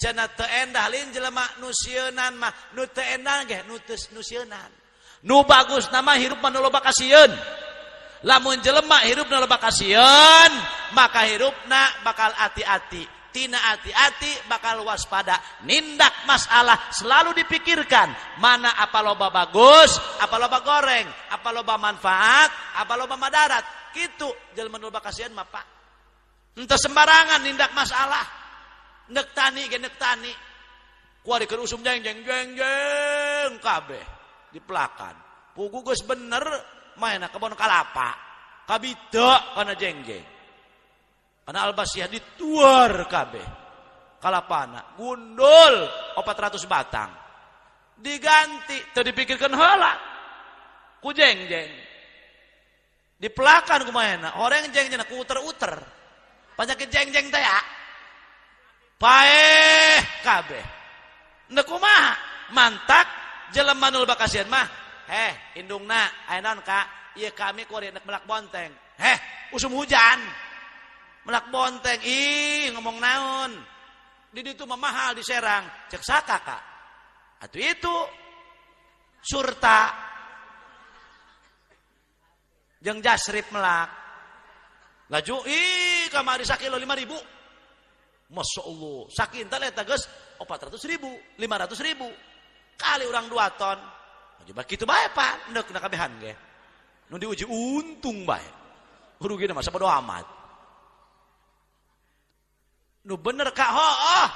Cenah teu endah lain jelema nu sieunan mah, nu teu endah ge nu teu nu sieunan. Nu bagus nama hirup mah nu loba kasieun. Lamun jelema hirupna loba kasieun, maka hirupna bakal ati-ati. Tina ati-ati bakal waspada. Nindak masalah selalu dipikirkan. Mana apa loba bagus, apa loba goreng, apa loba manfaat, apa loba madarat. Gitu jelema nu loba kasieun mah Pak. Henteu sembarangan nindak masalah. Nek tani ge nek tani. Kuari keur usum jeng jeng jeng jeng kabeh dipelakan. Pugu geus bener maena kebon kalapa. Kabida kana jengjeng. Kana albasiah dituar kabeh. Kalapana gundul 400 batang. Diganti teu dipikirkeun heula. Ku jengjeng. Dipelakan kumaha horeng jengjeng ku uter-uter. Penyakit jengjeng teh ya. Paeh kabeh. Ndek kumaha? Mantak jelema nu loba kasieun mah. Heh, indungna aya naon Kak? Ieu kami kuari nek melak bonteng. Heh, usum hujan. Melak bonteng, ih ngomong naon. Di ditu mah mahal di Serang. Cek saka Kak. Atuh itu surta jeung jasrip melak. Laju ih kamari sakilo 5.000. Masya Allah, sakintal eta geus 400.000, 500.000. Kali urang 2 ton. Coba kitu bae Pak, endek na kabehan ge. Nu diuji untung bae. Rugina mah sabodo amat. Nu bener Kak, hooh.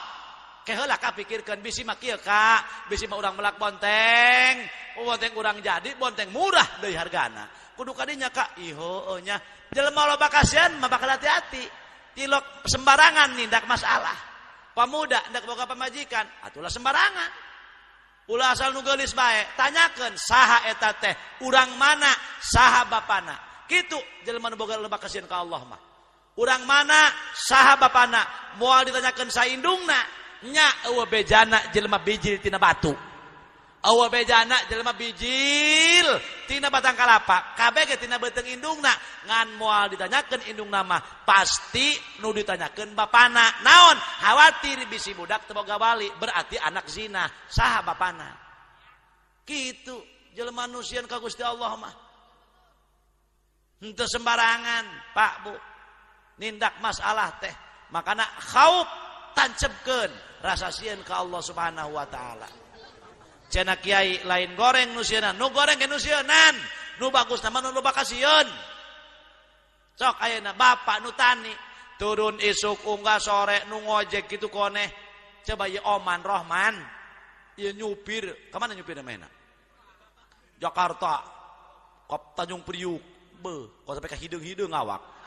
Ke heula ka pikirkeun bisi mah kieu Kak, bisi mah urang melak bonteng, bonteng urang jadi, bonteng murah deui hargana. Kudu kadinya Kak, ih heueuh nya. Jelema loba kasihan mah bakal hati-hati. Tilok sembarangan nindak masalah. Pamuda ndak boga pamajikan, atulah sembarangan. Ulah asal nu geulis bae, tanyakeun saha eta teh, urang mana, saha bapana. Kitu jelema nu boga loba kasieun ka Allah mah. Urang mana, saha bapana, moal ditanyakeun saindungna, nya eueuh bejana jelema bijil tina batu. Eueuh bejana jelema bijil tina batang kalapa, kabeh ge tina beuteung indungna, ngan moal ditanyakeun indungna mah, pasti nu ditanyakeun bapana. Naon? Khawatir bisi budak teu boga wali, berarti anak zina, saha bapana. Kitu jelema nu sieun ka Gusti Allah mah. Henteu sembarangan, Pak Bu. Nindak masalah teh, makana khauf tancebkeun rasa sieun ka Allah Subhanahu wa taala. Cenah kiai lain goreng nu sieunan, nu goreng ge nu sieunan, nu bagus mah nu loba kasieun. Sok ayeuna bapak nu tani turun isuk unggah sore nu ngojek kitu koneh. Coba ieu Oman Rohman, ieu nyupir, ka mana nyupirna mainna? Jakarta, ka Tanjung Priuk, beuh, kok sampai ka hideung-hideung awak.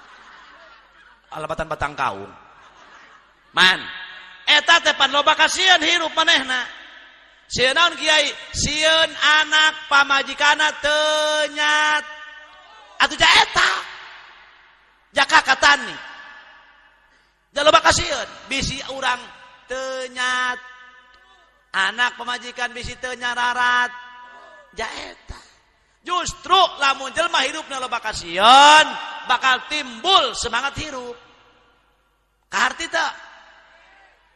Alabatan batang kaung. Man, eta teh pan loba kasieun hirup manehna. Sieun naon kiai? Sieun anak pamajikana teu nyat. Atuh ja eta. Jaka katani. Ja loba kasieun, bisi urang teu nyat. Anak pamajikan bisi teu nyararat. Ja eta. Justru lamun jelema hirupna loba kasieun, bakal timbul semangat hirup. Kaharti teu?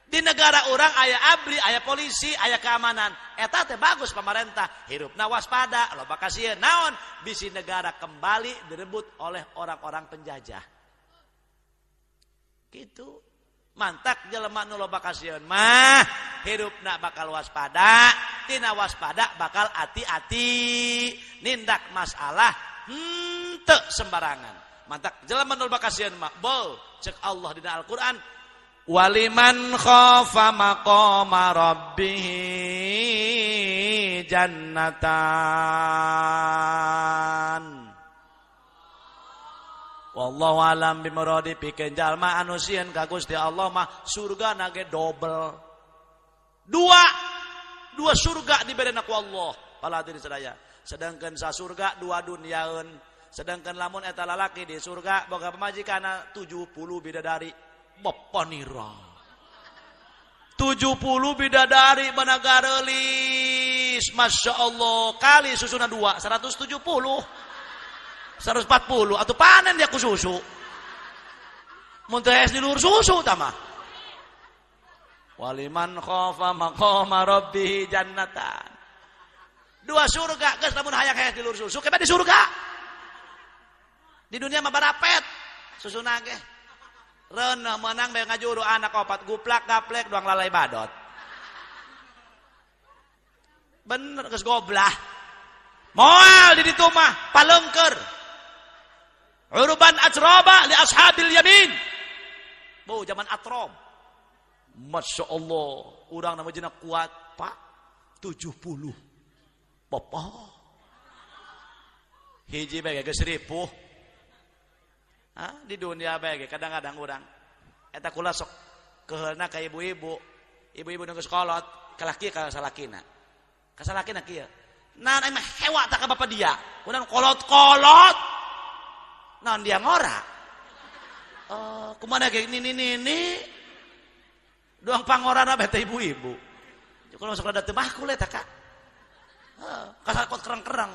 Di negara orang aya ABRI, aya polisi, aya keamanan. Eta teh bagus pemerintah, hirupna waspada, loba kasieun. Naon? Bisi negara kembali direbut oleh orang-orang penjajah. Gitu. Mantak jelema nu loba kasieun mah hirupna bakal waspada, tina waspada bakal ati-ati, nindak masalah henteu sembarangan. Mantak jelema nu loba kasieun mah, bol cek Allah dina Al-Qur'an, waliman khafa maqama rabbih jannatan. Wallahu alam bimuradi, pikeun jalma anu sieun ka Gusti Allah mah surgana ge dobel. Dua surga diberena ku Allah. Para hadirin sadaya. Sedangkan sa surga dua duniaeun. Sedangkan lamun eta lalaki di surga boga pamajikanna 70 bidadari. Bapanira 70 bidadari banagarelis, Masya Allah, kali susuna 2, 170, 140, atau panen dia ku susu. Mun teh es di luhur susu tamah. Waliman khafa maqama rabbih jannatan. Dua surga geus lamun hayang-hayang di luhur susu kebe di surga. Di dunia mah barapet susuna ge. Reuneuh meunang bae ngajuru anak opat guplak gaplek doang lalai badot. Bener geus goblah. Moal di ditu mah palengker. Uruban atraba li ashabil yamin. Bu zaman atrob. Masya Allah, urang nama jena kuat, Pak. 70. Papa. Hiji bae geus ripuh. Hah, di dunia bae kadang-kadang urang eta kula sok keheulna ka ibu-ibu. Ibu-ibu nu geus kolot, kalaki ka salakina. Ka salakina kieu. Naon aing mah hewa tak ka bapa dia. Urang kolot-kolot. Naon dia ngora. Oh, kumaha ge nini-nini. Doang pangorana bae teh ibu-ibu. Kalau masuk rada teu makul eta ka. Heuh, kasakot kereng-kereng.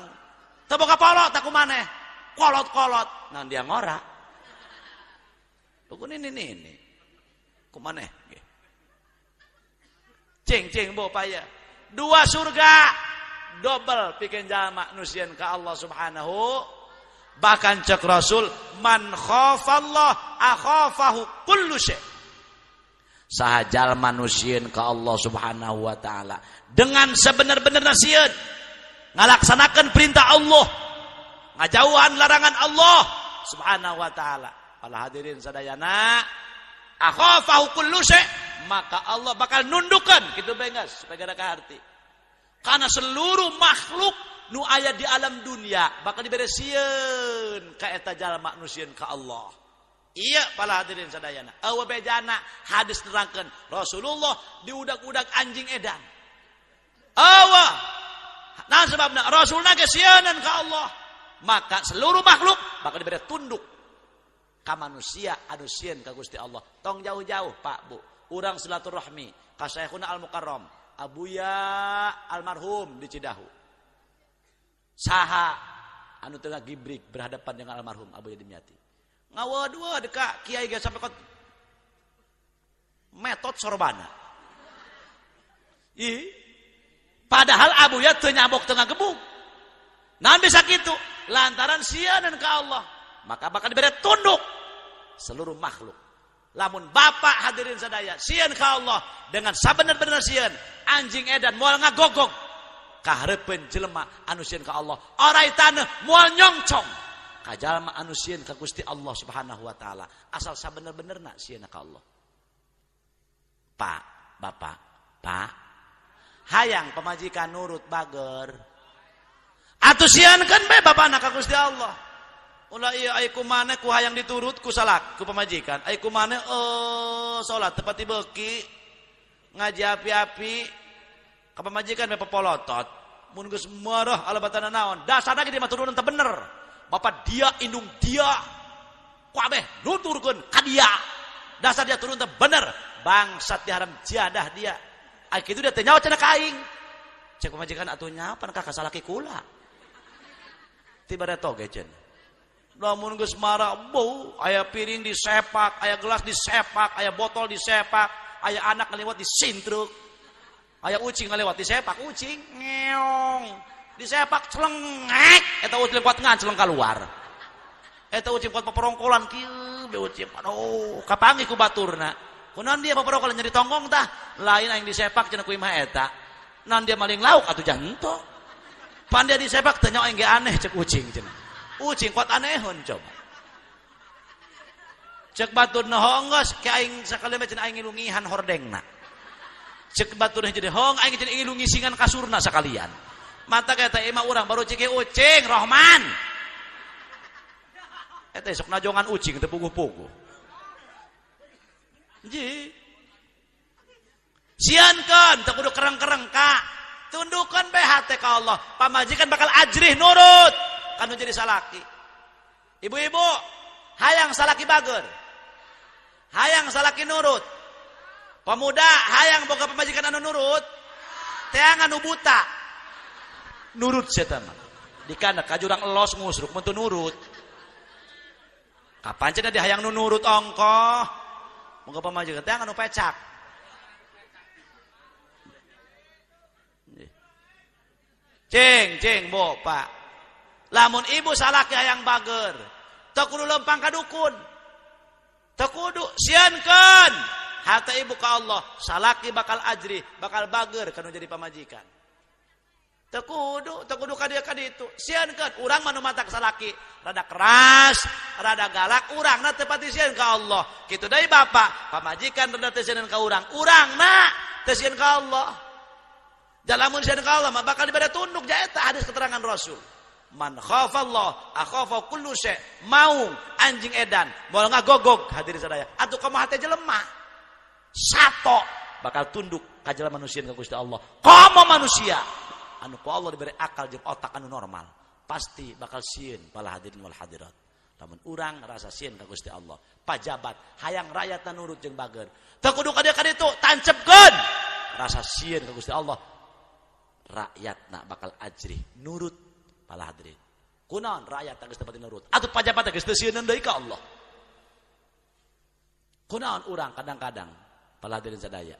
Teu boga polot tak kumaneh. Kolot-kolot. Naon dia ngora. Buku nini-nini. Kumaneh ge. Cing-cing bo paya. Dua surga dobel pikeun jalma nu sieun ka Allah Subhanahu. Bahkan cek Rasul man khafallah akhafahu kullu syai. Saha jalma nu sieun ka Allah Subhanahu wa taala dengan sebenar-benarna sieun, ngalaksanakeun perintah Allah, ngajauhan larangan Allah Subhanahu wa taala. Para hadirin sadayana, akhafahu kullu syai, maka Allah bakal nundukan kitu bae geus supaya gara kaharti. Karena seluruh makhluk nu aya di alam dunia bakal dibere sieun ka eta jalma nu sieun ka Allah. Iya para hadirin sadayana. Eueuh bejana hadis nerangkeun Rasulullah diudak-udak anjing edan. Eueuh. Nah sebabna Rasulna ge sieunan ka Allah. Maka seluruh makhluk bakal dibere tunduk ka manusia anu sieun ka Gusti Allah. Tong jauh-jauh Pak Bu. Urang silaturahmi ka Syekhuna Al-Mukarram, Abuya almarhum di Cidahu. Saha anu tengah gibrik berhadapan dengan almarhum Abuya Dimyati. Ngawa-dua deka kiai ge sampai kot metot sorbana. Ih, padahal Abuya teu nyabok tengah gebuk. Naon bisa kitu? Lantaran sieunan ka Allah, maka bakal dibere tunduk seluruh makhluk. Lamun bapak hadirin sadaya sieun ka Allah dengan sabener-bener sieun, anjing edan moal ngagogog kahareupeun jelema anu sieun ka Allah. Orai taneuh moal nyongcong ka jalma anu sieun ka Gusti Allah Subhanahu wa taala. Asal sabener-benerna sieun ka Allah. Pak, bapak, pak, hayang pamajikan nurut bager. Atuh sieunkeun bae bapana ka Gusti Allah. Ulah ieu ai kumaneh ku hayang diturut ku salak ku pamajikan. Ai kumaneh salat teu pati beuki, ngaji api-api ka pamajikan bae popolotot. Mun geus marah alabatana naon, dasarna ge mah turunan teu bener. Bapak dia indung dia kabeh nuturkeun ka dia. Dasar dia turun teu bener, bangsat diharam jadah dia. Ai kitu dia teh nyawa cenah ka aing. Cek pamajikan atuh nya pan ka salaki kula. Tiba toge cenah. Lamun geus marah bau, aya piring disepak, aya gelas disepak, aya botol disepak, aya anak ngalewat disintruk. Aya ucing ngalewat disepak, ucing ngeong. Disepak celengek, eta ucing kuat ngan celeng keluar. Eta ucing kuat paparongkolan kieu be ucing. Aduh, kapanggih ku baturna. Kunaon dia paparongkolan nyeri tonggong tah? Lain aing disepak cenah ku imah eta. Naon dia maling lauk atuh janto. Pan dia disepak teh nyawa aing ge aneh cek ucing cenah. Ucing kuat anehun coba. Cek baturna hongos ke aing sakali mah cenah aing ngilungihan hordengna. Cek baturna jadi hong aing cenah ngilungisingan kasurna sakalian. Mata kata imah urang baru cek ucing Rohman. Eta sok najongan ucing teu puguh-puguh. Ji. Siankeun teu kudu kereng-kereng ka. Tundukan bae hate ka Allah. Pamajikan bakal ajrih nurut kanu jadi salaki. Ibu-ibu, hayang salaki bager. Hayang salaki nurut. Pemuda hayang boga pamajikan anu nurut. Teangan nu buta. Nurut setan mah. Dikana ka jurang elos ngusruk mun teu nurut. Kapan cenah dihayang nu nurut ongkoh. Moga pamajikan teangan nu pecak. Ceng ceng bo pak. Lamun ibu salaki hayang bager, teu kudu lempang ka dukun. Teu kudu sieunkeun hate ibu ka Allah, salaki bakal ajri, bakal bager kanu jadi pamajikan. Teu kudu ka dieu ka ditu. Sieunkeun urang mah nu matak salaki rada keras, rada galak, urangna teu pati sieun ka Allah. Kitu deui bapak, pamajikan rada teu sieun ka urang, urangna teu sieun ka Allah. Lamun sieun ka Allah mah bakal dibere tunduk ja eta hadis keterangan Rasul. Man khafallah akhafa kullu syai. Maung anjing edan moal ngagogog hadirin sadaya. Atuh kumaha teh jelema? Sato bakal tunduk ka jelema nu sieun ka Gusti Allah. Komo manusia anu ku Allah diberi akal jeung otak anu normal, pasti bakal sieun pala hadirin wal hadirat. Lamun urang rasa sieun ka Gusti Allah, pajabat hayang rakyatna nurut jeung bager. Teu kudu ka dieu ka ditu, tancepkeun rasa sieun ka Gusti Allah. Rakyatna bakal ajrih nurut pala hadirin. Kunaon rakyat geus teu pati nurut? Atuh pajabat geus teu sieun deui ka Allah. Kunaon urang kadang-kadang pala hadirin sadaya.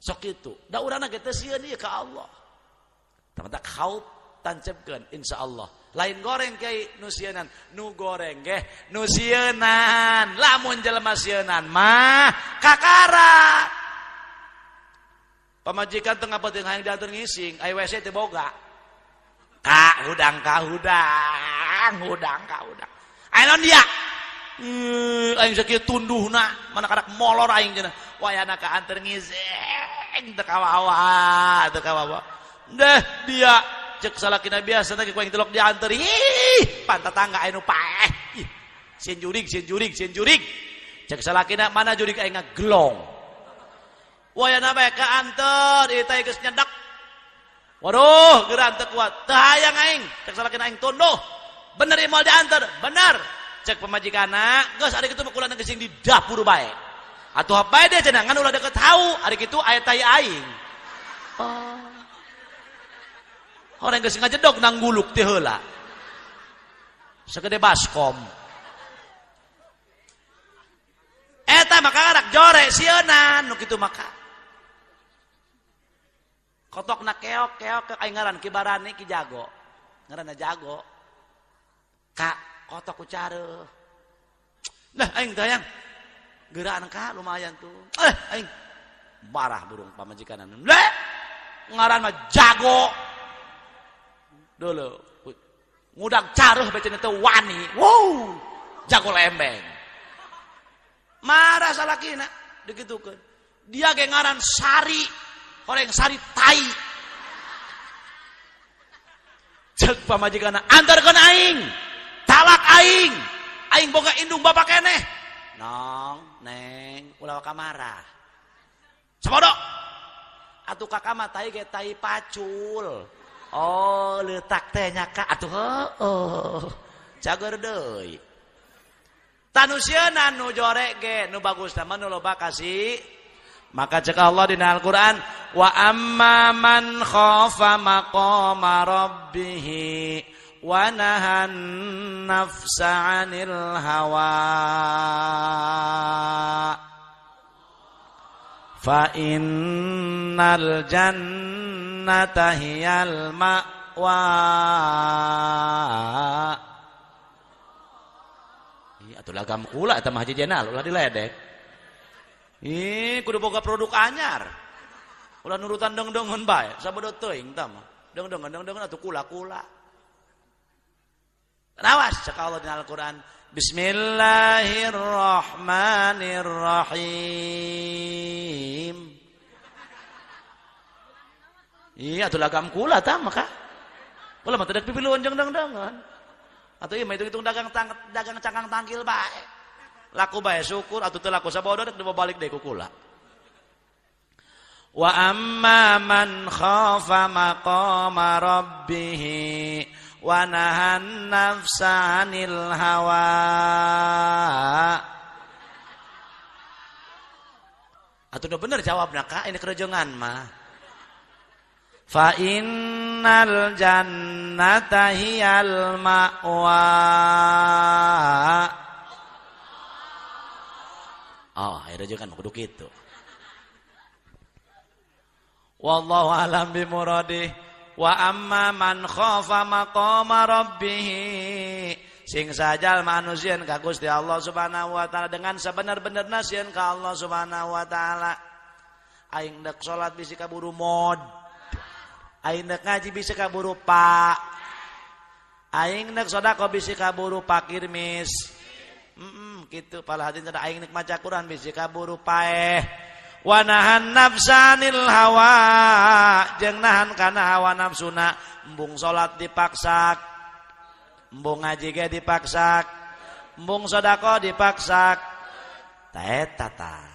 Sok kitu, da urangna ge teu sieun ieu ka Allah. Tamatak khauf tancepkeun insyaallah. Lain goreng kiai nu sieunan, nu goreng ge nu sieunan. Lamun jelema sieunan mah kakara. Pamajikan teu ngapeuteuh hayang diatur ngising, aya WC teu boga. Ka hudang ka hudang, hudang ka hudang. Aya naon dia? Aing sakieu tunduhna, mana karak molor aing cenah. Wayahna ka anter ngising teu kawawa, teu kawawa. Deh dia cek salakina biasa teh ku aing tilok dianter. Ih, pan tetangga aya nu paeh. Ih, sieun jurig, sieun jurig, sieun jurig. Cek salakina mana jurig aing ngagelong. Wayahna bae ka anter, ieu teh geus nyedak. Waduh, geura teu kuat. Teu hayang aing, cek salakina aing tunduh. Bener ieu moal dianter, bener. Cek pamajikanna, geus ari kitu mah kula geus di dapur bae. Atuh bae deh cenah ngan ulah deket hau, ari kitu aya tai aing. Oh. Orang geus ngajedog nang guluk teh heula. Segede baskom. Eta maka karak jore sieunan nu kitu maka. Kotokna keok keok aing ngaran Ki Barani Ki Jago. Ngaranna Jago. Ka kotok ku careuh. Lah aing teh hayang. Geuraan ka lumayan tuh. Aing marah burung pamajikanna. Leh ngaran mah Jago. Dulu ngudang caruh becen teu wani. Wow, jago lembeng. Marah salakina dikitukeun. Dia ge ngaran Sari, horeng Sari tai. Ceuk pamajikanna, antarkeun aing. Talak aing. Aing boga indung bapak keneh. Nong, neng, ulah waka marah. Sabodo. Atuh kakak mah tai ge tai pacul. Oh, letak teh nya ka atuh heueuh. Cager deui. Tanu sieuna nu jorek ge nu bagus mah nu loba kasih. Maka cek Allah dina Al-Qur'an, wa amma man khafa maqama rabbih wa nahan nafsa 'anil hawa fa innal jannata hiyal ma'wa. Ih, atuh lagam kula eta mah Haji Jenal ulah diledek. Ih, kudu boga produk anyar. Ulah nurutan deng-dengeun bae, sabodo teuing tah mah. Deng-dengeun deng-dengeun atuh kula-kula. Rawas cek Allah dina Al-Qur'an. Bismillahirrahmanirrahim. Iya, atuh lagam kula tah maka. Kula mah teu dek pipiluan jeung deng-dengeun. Atuh ieu mah hitung-hitung dagang dagang cangkang tangkil bae. Laku bae syukur atuh teu laku sabodo dek dibawa balik deui ku kula. Wa amma man khafa maqama rabbih wa nahan nafsa 'anil hawa. Atuh udah bener jawabna ka, ini kerejongan mah. Fa innal jannata hiyal ma'wa. Oh, akhirnya juga kan kudu kitu. Wallahu a'lam bimuradi. Wa amma man khafa maqama rabbih, sing sajal manusia ka Gusti Allah Subhanahu wa taala dengan sebenar-benarna sieun ka Allah Subhanahu wa taala. Aing dek salat bisi kaburu mod. Aing dek ngaji bisi kaburu pak. Aing dek sedekah bisi kaburu pakir mis. Kitu pala hati cenah aing nek maca Quran bisi kaburu paeh. Wa nahan nafsanil hawa, jeung nahan kana hawa nafsuna. Embung salat dipaksak, embung ngaji ge dipaksak, embung sedekah dipaksak. Ta eta tah.